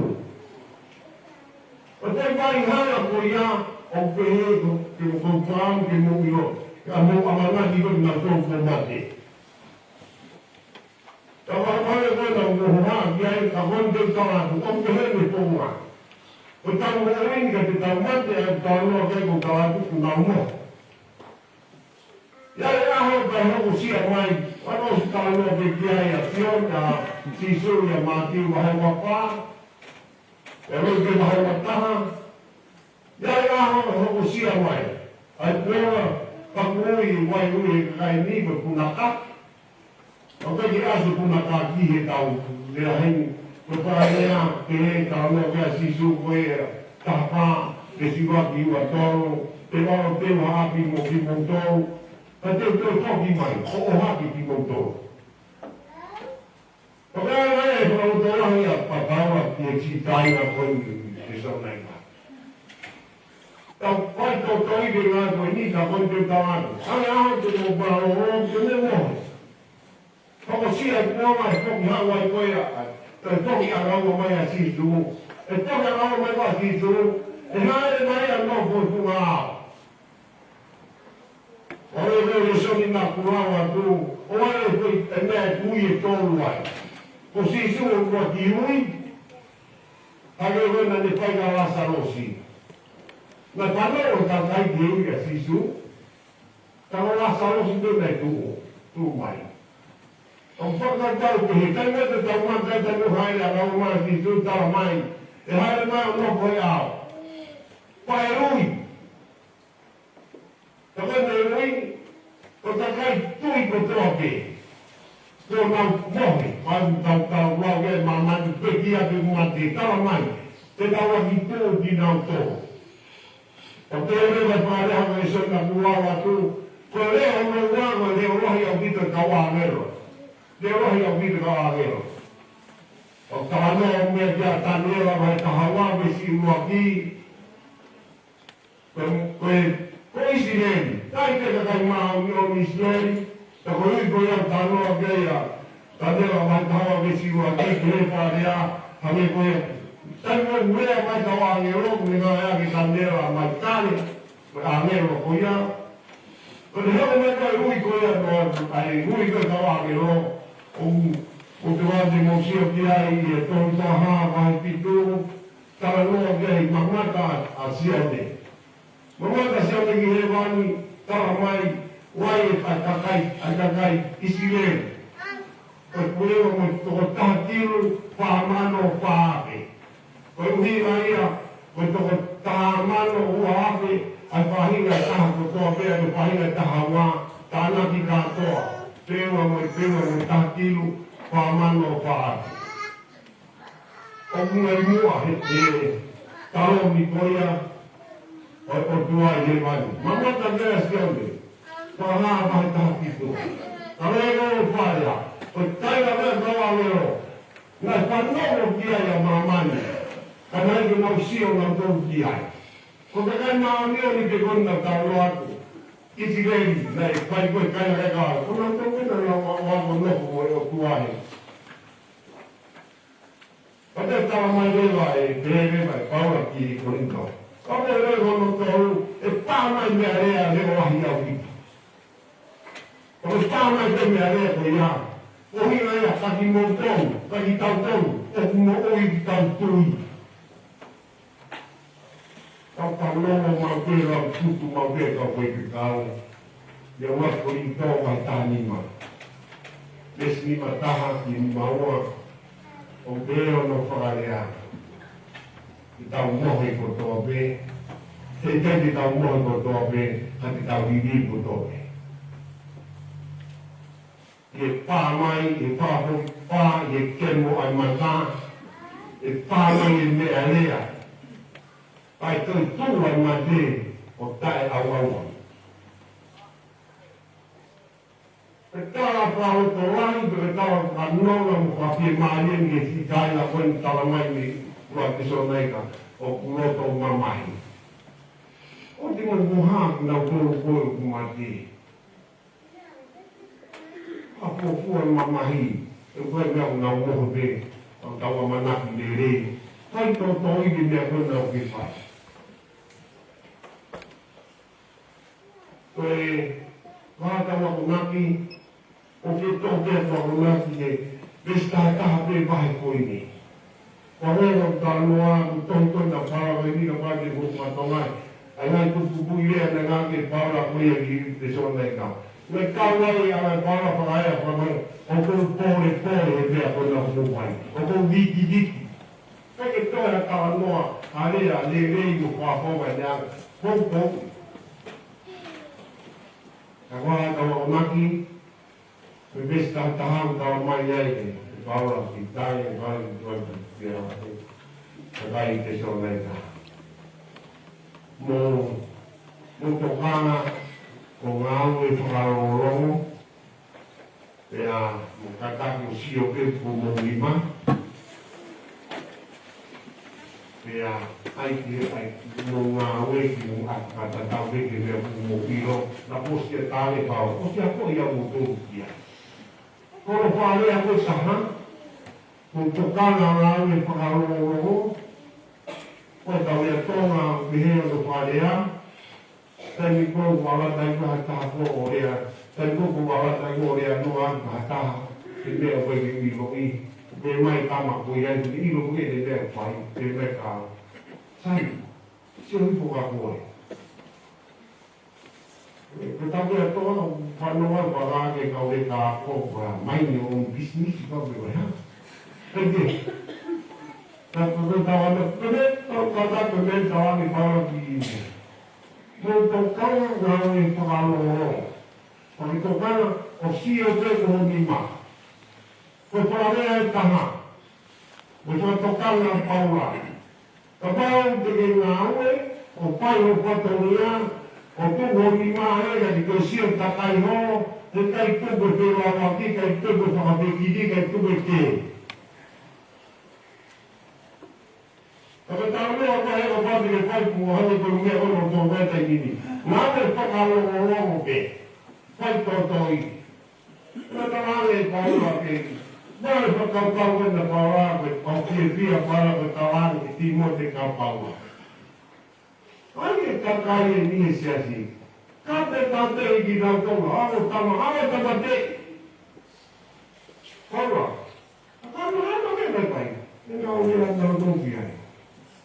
ʻO te vai hala ko ia, ʻoku pehē ko, ke mo kau pāmu, ke mo ʻilo. Ka mo ʻamanaki ko e naʻa tau ko mate. Ka wā pale ko e naʻa mo hoa ki ai, ka ko e te tala atu, ʻoku pehē mo e ponga. Ko e tau mo ʻoini ka te tau mate, ʻa e tau noa kai ko tala atu, ʻoku nau mo. ʻI ai e ʻaho ka hoko sia mai, ʻa ʻosi talanoa pē ki ai ʻa Sione, ʻa Sīsū ʻia Mātiu vahe ua fā. ʻE loi ke maha ua taha, ʻi ai e ʻaho ʻe hokosia mai ai kuonga, paku ui, ʻuhi ʻe he kakai ni ko e punaka. ʻOku ʻikai ke ʻasi e punaka ki he tau lea heni, ko e fakalea pē ʻe taha ʻo e lea ʻa Sīsū ko e taha fā, veesi ua ki he ua tolu, te valo te u haʻapi mo kimoutolu, ka te u toe foki mai ʻo ʻohake kimoutolu. Pea ko e fakalotolahi ʻa Paula ki he kiʻi kāinga ko eni ʻi Tesalonaika. Tau fai tau tau i ke ngā ko eni ka ko e te tau atu. Hanga ʻo te mo palo o te ne mohe. Hokosia e kuonga ʻe foki haʻu ai ko ia. Toe foki ʻa e lau mai ʻa Sīsū. ʻE foki ʻa e lau mai ʻa Sīsū. ʻE haere mai ʻo nofo ʻi he funga ao. ʻO e lēsoni naʻa ku lau atu, ʻo e foʻi meʻa ʻe tui ʻe tolu ai. Ko Sīsū ʻoku ui, hangē ko ia naʻa ne fai kia Lāsalosi. Naʻe fanongo e kakai ki he ui ʻa Sīsū, ka ko Lāsalosi pē naʻe tuʻu, tuʻu mai. ʻOku fakakaukau pē he taimi ʻe taha ʻoku tau mata ai taimi ʻoku haere ʻa e lau mai ʻa Sīsū, tala mai, ʻe haere mai ʻo nofo he ao. Pea ʻe ui. Ka ko e meʻa ʻe ui, ko e kakai tui kotoa pē. Kuo nau mohe, ʻa e tau tau lau ʻe māmani pē ki he ʻoku mate, tala mai, te tau ʻalu ʻo tuʻu kinautolu. ʻO te ʻoua ʻe fakalea ha meʻa ʻi he lēsoni naʻa ku lau atu, ko e leʻo hono ua, ko e leʻo lahi ʻaupito ʻa e kau ʻāngelo. Leʻo lahi ʻaupito ʻa e kau ʻāngelo. ʻOku talanoa e meʻa kia Taniela vahe taha ua, veesi ʻuluaki, Ko e, ko e, ko ʻIsileli, ʻikai ke kakai māʻoniʻoni ʻIsileli, ka ko e ui ko ia ʻoku talanoa ki ai ʻa Taniela vahe taha ua veesi ua ki he fakalea, hangē ko ia. Taimi ʻoku lea mai e kau ʻāngelo, ʻoku ne ngāueʻaki ʻe Taniela ʻa e maʻi tane, ko e ʻāngelo ko ia. Ko e hoko mai ko e ui ko ia, ko e ui ko e kau ʻāngelo, ʻoku, ʻoku te vā te mou sio ki ai ʻi he tohi Toaha vahe fitu, talanoa ki ai mamata ʻa Sione. Mamata ʻa Sione ki hēvani, tala mai, ʻoku ʻi ai e kakai, ʻa e kakai ʻIsileli. Ko e puleʻanga mo e toko taha kilu fā mano fā afe. Ko e ʻuhinga ia, ko e toko taha mano ua afe, ʻa e faʻahinga ʻe taha kotoa pē, ʻa e faʻahinga ʻe taha ua, tānaki kātoa. Puleʻanga mo e, puleʻanga mo e taha kilu fā mano fā afe. ʻOku ngali muʻa he, he taloni ko ia ʻo, ʻo e ʻOtua ʻi hēvani. Mamata ki ai ʻa Sione, Toaha vahe taha fitu. Ka lea ko e fale ʻa, ko e taimi ʻa e kau ʻāngelo, naʻe fanongo ki ai ʻa māmani, ka naʻe ʻikai ke nau sio nautolu ki ai. Ko e kakai māʻoniʻoni pē ko ena naʻa tau lau atu. ʻIsileli, naʻe fai ko e kakai ʻa e kau, ko nautolu pē naʻa nau ʻalu ʻo nofo mo e ʻOtua he. Pea te tala mai leva ʻe, pehē leva ʻe Paula ki Kolinitō. Ka ko e loi hono tolu, ʻe pā mai meʻalea leʻo lahi ʻaupito. Ka ko e pā mai pē meʻalea ko ia. Ko e ʻuhinga ia kia kimoutolu, kia kitautolu, ʻoku moʻui ʻi he tau tui. Kau fanongo maʻu pē lau tuku maʻu pē kau faifekau. ʻI he ua Kolinitō vahe taha nima. Veesi nima taha ki he nima ua. ʻOku pehē hono fakalea. Te tau mohe kotoa pē. He ʻikai te tau mohe kotoa pē, ka te tau liliu kotoa pē. ʻE pā mai, ʻe pā foki, pā, ʻe kemo ʻa e mata, ʻe pā mai e meʻalea. Pea ʻe toe tuʻu ʻa e mate ʻo taʻeʻauʻaua. Pea tala fakalotolahi, pea tala fakanonga mo fakafiemālie ni ke sitai la koen tala mai ni ua Tesalonaika ʻoku loto mamahi. ʻOku te mo muha ki nau tolo koe ʻoku mate. ʻA fuofua mamahi, ʻe ʻikai meʻa ʻoku nau mohe pē, ʻoku tau ʻamanaki lelei. Fai tōtōivi meʻa ko ena ʻoku ke fai. Ko e, vahe tau akonaki, ʻoku ke tō pē ʻa akonaki he, veesi taha taha pē vahe ko eni. Ko e ʻuhinga ʻoku talanoa, ko e tohi ko ena Paula, ko e ʻuhinga pē ke hoko ʻa Tonga. ʻA e ngaahi kupukupuʻi lea naʻe ngāueʻaki ʻe Paula ko ia ki Tesalonaika. Naʻe kau ai ʻa e Paula fakaea fakamai, ʻoku ou pōlepole he meʻa ko ena ʻoku mou fai. ʻOku ou vikiviki. Pea ke toe ʻa e talanoa, ʻa e lea lelei mo e fakafofonga ʻa e anga. Poupou. Ka ko e ʻaho ʻamanaki, ko e veesi taha taha ʻoku tala mai ai ʻe Paula ki he kakai ʻi he vahe ʻi tuʻa ki he vahe ʻi tuʻa ki he vahe ʻi Tesalonaika. Mo, mo tokanga ʻo ngāue fakalongolongo, pea mo kātaki ʻo sio pē ki homou nima. Pea ʻai ke, ʻai ke mou ngāue ki muʻa kae tatau pē ki he meʻa ʻoku mou ʻilo. Naʻe ʻosi ʻa e tali ʻe Paula, ʻosi ʻa e ko ia mo tolu kia. Ko hono fakalea ko e taha, mo tokanga ngāue fakalongolongo, ko e tau ia Tonga ʻoku pehē hono fakalea, taimi ko ē ʻoku ala taimi ha taha ko ē ʻo lea, taimi ko ē ʻoku ala taimi ʻo lea noa atu ha taha, he meʻa ʻoku ʻikai ke ʻiloʻi, pehē mai tama ko ia ʻoku ʻikai ke ʻilo ko ē he meʻa ʻoku fai, pehē mai ka, sai, sio hifo ka ko ē. Ko e tau ia Tonga, fanongo ʻa e faka ke kau le ka ko ka mai ni o business ka ko ha. Eke. Ka ko e tau ana, ko e tau ka ta ko e tau ana Paula ki mo tokanga ngāue fakalongolongo. Pea ke tokanga ʻo sio pē ki ho nima. Ko e fakalea ʻe taha. Mo e fakatokanga ʻa Paula. Kapau te ke ngāue, ʻo fai ho fatongia, ʻo tuku ho nima he ka ke sio takai ho, he ʻikai tuku e feilauaki, ʻikai tuku e fakapikiki, ʻikai tuku e kē. Ka ko e talanoa ko ē ʻoku pau ke fai pē hangē ko e meʻa ʻoku tō mai he taimi ni. Ngāue fakalongolongo pē. Fai tōtōi. Naʻe talaange ʻe Paula pē. Naʻe fakakaukau ʻe Paula pē, kau fiefia Paula pē talaange ki Tīmote kia Paula. ʻAi e kakai ʻeni he siasi. Ka te tātei kinautolu, ʻa e tama, ʻa e tama te. Paula. Ka mahalo ke pai pai. ʻE nau lea nautolu ki ai.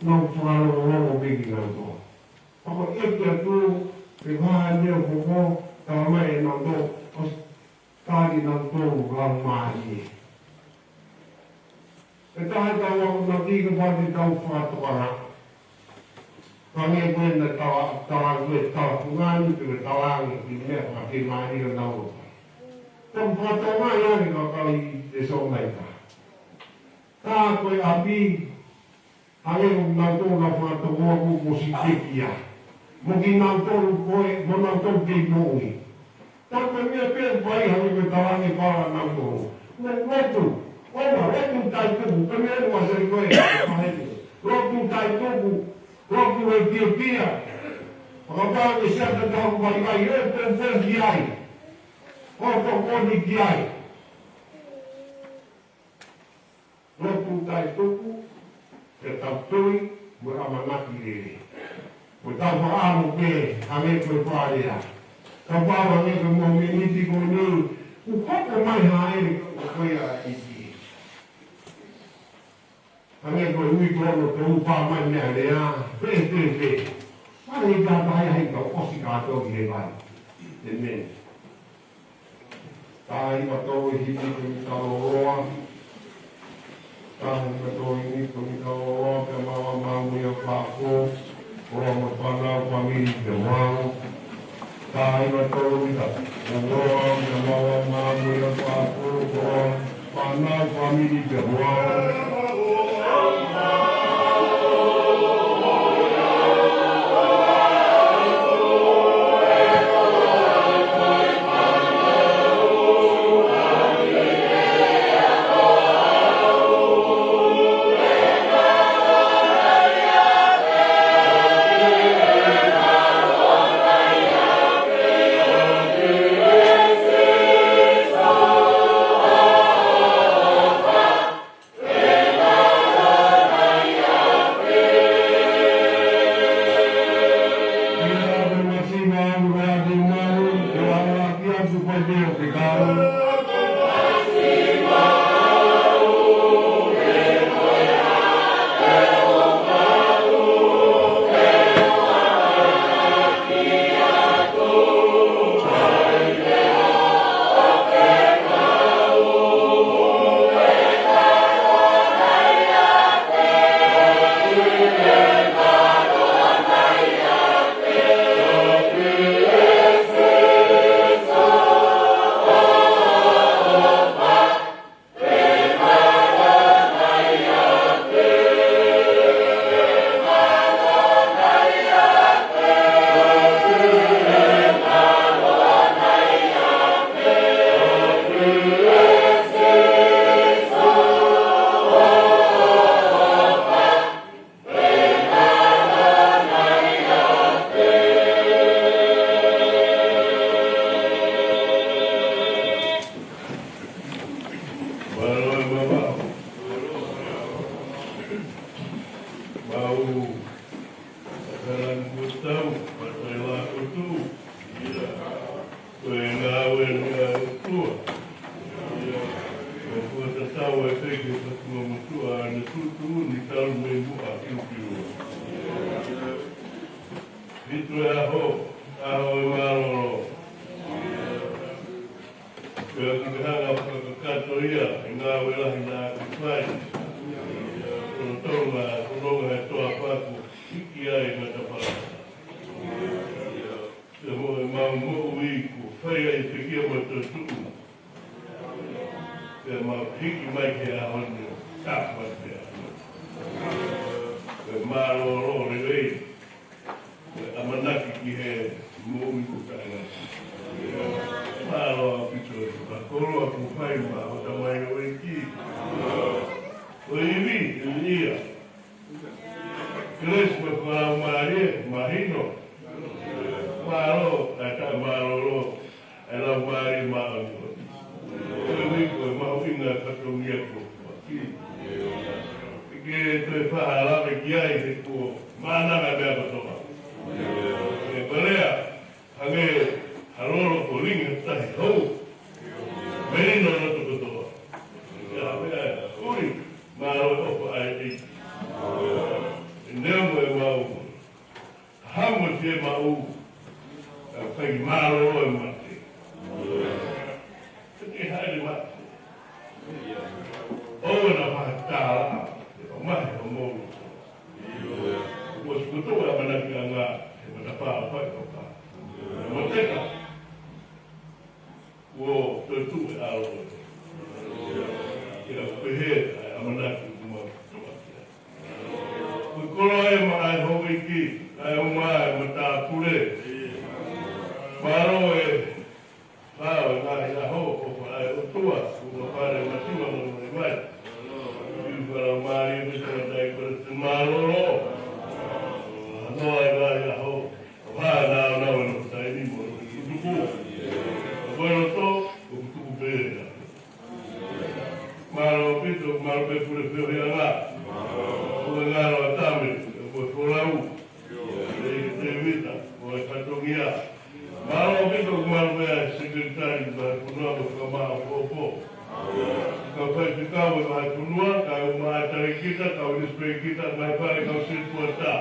Nau fakalongolongo pē kinautolu. Pea ko e ʻeke atu, pe ko e hā e meʻa ʻoku hoko, tala mai ʻe nautolu, ʻosi tali nautolu lau mālie. ʻE taha e tau akonaki kapau te tau fakatokanga. Hangē ko e naʻe tala, tala ko e tala fungani, pe ko e talaange ki he meʻa fakafemālie ʻo nautolu. Tau fakatokanga ia ni ka kau ʻi Tesalonaika. Tā ko e ʻapi, hangē ko kinautolu naʻa nau fakatokoua ko Mōsese kia. Mo kinautolu ko ē, mo nautolu kei moʻui. Tā ko e meʻa pē ʻoku fai hangē ko e talaange ʻe Paula kia nautolu. Mo lotu, ʻoua, lotu taʻetuku, ko e meʻa ʻoku ʻasi ko ē, maheni. Lotu taʻetuku, lotu ʻe fiefia. Fakapā ke siata tau vaivai, ʻe poupou ki ai. ʻO tokoni ki ai. Lotu taʻetuku, ke tau tui, mo e ʻamanaki lelei. Mo tau fakaʻamu pē, hangē ko e fakalea. Kapau hangē ko e mōmeniti ko eni, ʻoku hoko mai ha ʻe, ko e ʻa ʻiti. Hangē ko e ui ko ē ʻo tau pā mai meʻa lea, pē, pē, pē. Hangē ka tahi ai kau ʻosi kātoa ki he vai. ʻĒmeni. Taha ʻi mato i himi ko mi taloloa. Taha ʻi mato i himi ko mi taloloa, pea maua mamu ia fako. Koloa mo e fānau, fāmili pea mo au. Taha ʻi mato i taloloa, pea maua mamu ia fako. Koloa, fānau, fāmili pea mo au. Lakotu. Ko e ngāue ʻa e ʻOtua. Ko e fakatatau ʻa e fekau ʻa e fakamotuʻa ʻa ʻene tuʻutuʻuni talu mei muʻa ki ʻolunga. Hito e ʻaho, ʻaho e mālōlō. Pea ʻoku ke hanga ʻo fakakakato ia ʻi he ngāue lahi naʻa ke fai. Ko e tōʻonga, ko e nonga he toafa kuo hiki ai e matapā. Pea mo ʻemau moʻui kuo fai ai e pekia mo e toetuʻu. Pea mau hiki mai ki he ʻaho ni ʻo tāpuaki pē. Pea mālōlō lelei. Ko e ʻamanaki ki he moʻui ʻoku taʻengata. Mālō ʻaupito e fakakoloa kuo fai maʻa hota mai ʻo e ki. Ko e ivi, ivi ia. Kelesi mo e fakalaumālie, mahino. Mālō, ʻa e taʻemālōlō. ʻA e Laumālie Māʻoniʻoni. Ko e ʻuhi ko e mahuʻinga e fatongia kuo foaki. ʻIkai ke toe faʻa lave ki ai he kuo maʻananga e meʻa kotoa. ʻE palea, hangē ha lolo kuo lingi he tahi hou. Melino e loto kotoa. ʻIa, meʻa ʻuli, mālō e ʻofa ʻa e ʻEiki. ʻE neongo ʻemau hamo fiemaʻu, ʻa e fai mālōlō e mate. Te ke haʻele mate. ʻOua naʻa fakatālaʻa, ʻe ʻomai hoʻomou loto. Kuo sikoto e ʻamanakiʻanga, he matapā ʻo fai ʻoka. Moteka. Kuo toetuʻu e ʻAlo. Ke ʻaku pehē ʻa e ʻamanaki ʻoku mau tuʻa ki ai. Ko e koloa ē maʻa e houʻeiki, kae ʻumaʻā e matāpule. Mālō e fao e ngaahi ʻaho, ʻofa ʻa e ʻOtua, ʻoku fale masiva mo mai mai. Ki he fakalaumālie mo e tamatai ko e te mālōlō. Hanoa e ngaahi ʻaho. ʻOfa ʻa e nāunau ʻo e taimi mo e tukutuku. Ko e loto, ʻoku tuku pē. Mālō ʻaupito, mālō pē pule feohiʻanga. Ko e ngalo ʻa Tame, ko e folau. ʻEiki Tēvita, ko e fatongia. Mālō ʻaupito, mālō pē ʻa e sekelitali, mo e funua, mo e fakamaʻopoʻopo. Kau faifekau ʻo e vahefonua, kae ʻumaʻā e talēkita, kau inisilipēkita, ngaahi fale kau sētuata.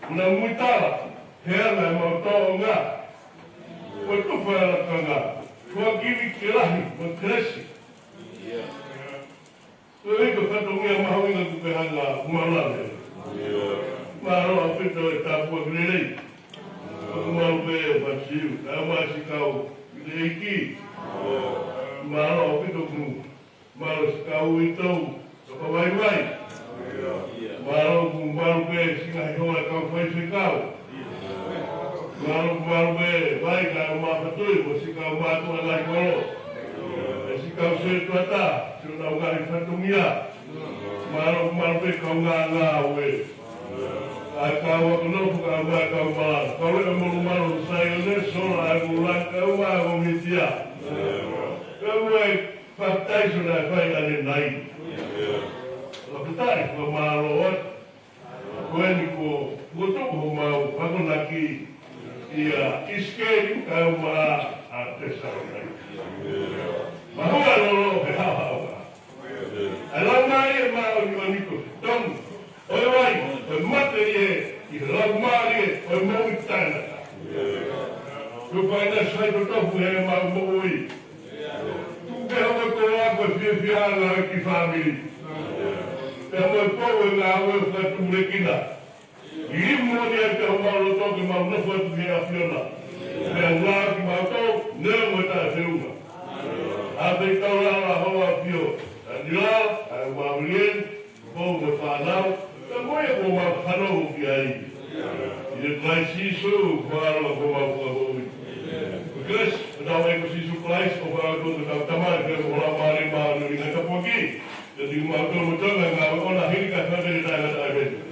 Una muitala, he anga ʻemau tōʻonga. Ko e tufa e lakanga, ko e kivi ke lahi, ko e kelesi. Ko e ʻikai ko e fatongia mahuʻinga kuo ke hanga ʻo mālave. Mālō ʻaupito e tāpuaki lelei. Ko e mālō pē Masiu, kae ʻumaʻā siʻi kau ʻeiki. Mālō ʻaupito kuo mālō siʻi kau uitou, kapavaivai. Mālō kuo mālō pē siʻi ngaahi hoa kau faifekau. Mālō, mālō pē Vai kae ʻumaʻā Fatui, mo siʻi kau mātuʻa ngaahi kolo. Mo siʻi kau sētuata, siʻonau ngaahi fatongia. Mālō, mālō pē kau ngāngāue. ʻA e kau akonofo kae ʻumaʻā e kau malanga. Kau leʻo molumalu Saione, sola ʻa e kula kae ʻumaʻā e kōmitia. Kae ʻumaʻā e papitaiso naʻe fai ʻanenai. Fakafetaʻi, fakamālō atu. Ko eni kuo, kuo tuku homau akonaki ʻia ʻIsikeli kae ʻumaʻā ʻa Tesalonaika. Mahua e lolo he haohaoa. ʻA e Laumālie Māʻoniʻoni ko e tonu ʻo e vai, ko e mate ʻi he, ʻi he Laumālie ʻo e moʻui taʻengata. Kuo fai ʻa e sai totofu heʻemau moʻui. Tuku ke hoko e koloa ko e fiefiaʻanga ʻo e kiʻi fāmili. Pea mo e pou ʻo e ngāue ʻoku fakatupulekina. Liliu moʻoni ʻa e pea homau loto ke mau nofo atu ki he ʻAfiona. Pea ngāue kimautolu, neongo e taʻefeʻunga. ʻA e feitau lala ho ʻAfio. ʻA e nila, ʻa e mavilieni, Ko e fānau, pea mo ia kuo mau fanongo ki ai. ʻIa Kalaisi Sīsū, ko e ʻAlo ko homau Fakamoʻui. Ko e kelesi ʻa hotau ʻEiki ko Sīsū Kalaisi, ko e ʻofa ʻa e ʻOtua ko hotau Tamai, pea mo e Laumālie Māʻoniʻoni ʻoku tāpuakiʻi ʻiate kimautolu mo e Tonga, ngāue ʻoʻona, hili kae fai pē ke taʻengata ai pē.